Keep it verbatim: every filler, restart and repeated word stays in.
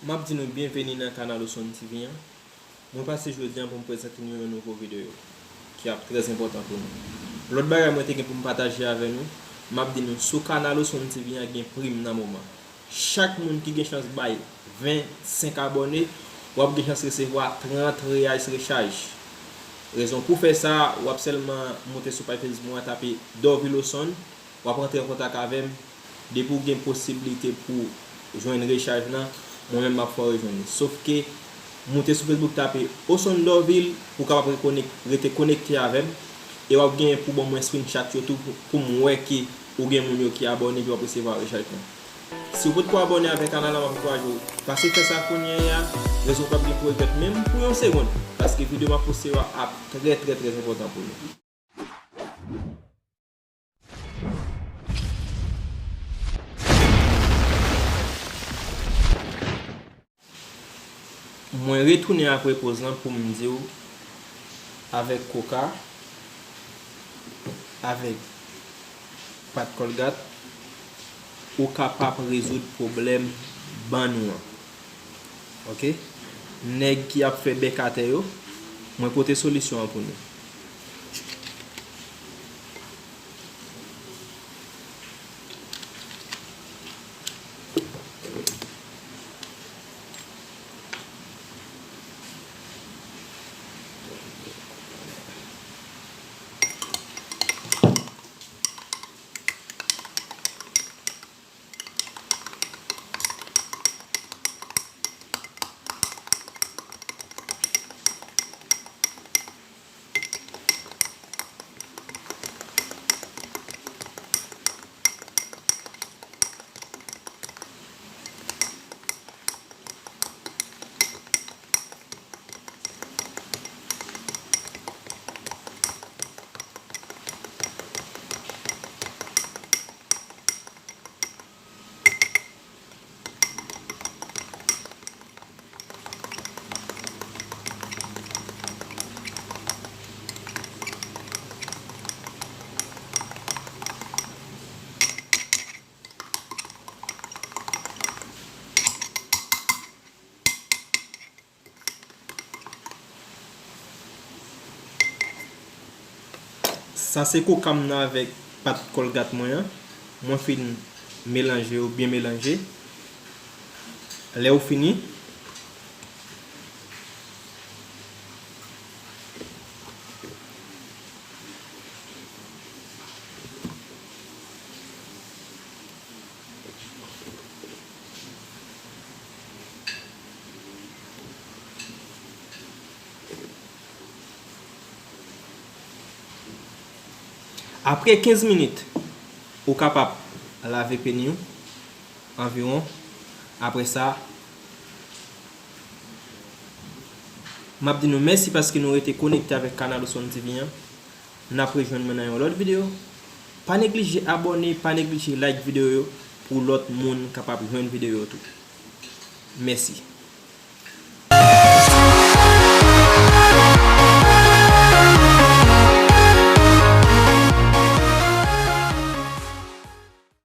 M ap di nou byenveni nan kanal Osonn T V an. Mwen pase jodi a pou m prezante nou yon nouvo videyo ki ap trè enpòtan pou nou. Lòt bagay mwen te gen pou m pataje avè nou, m ap di nou sou kanal Osonn T V an gen prim nan moman. Chak moun ki gen chans bay ven senk abòne, w ap gen chans resevwa trant reyal rechaj. Rezon pou fè sa, w ap sèlman moute sou paj Facebook mwen, tape Dorvil Osonn, w ap rantre an kontak avè m. Depi w gen posiblite pou jwenn rechaj lan, mwen menm m ap fè w rejwenn li. Sof ke, moute sou Facebook, tape Osonn Dorvil pou w kapab rekonek-, rete konekte avè m. E w ap genyen pou ban mwen screenshot yo tou pou, pou m wè ke ou gen moun yo ki abòne epi w ap resevwa rechaj lan. Si w potko abòne avèk kanal la, m ap ankouraje w pase fè sa kounye a. Rezon w p ap gen pou regrèt menm pou yon segonn, paske videyo m ap poste yo a ap trè, trè, trè enpòtan pou nou. Mwen retounen apre poz lan pou m di w, avèk koka, avèk pat kòlgat, ou kapab rezoud pwoblèm bann ou an. Oke? Nèg ki ap fè bèk atè yo, mwen pote solisyon an pou nou. Sa se koka m nan avèk pat kòlgat mwen an. Mwen fin melanje yo, byen melanje. Lè w fini, apre kenz minit, ou kapab lave peni w anviwon. Apre sa, m ap di nou mèsi paske nou rete konekte avèk kanal Osonn T V an. N ap rejwenn mwen nan yon lòt videyo. Pa neglije abòne, pa neglije like videyo yo pou lòt moun kapab jwenn videyo yo tou. Mèsi.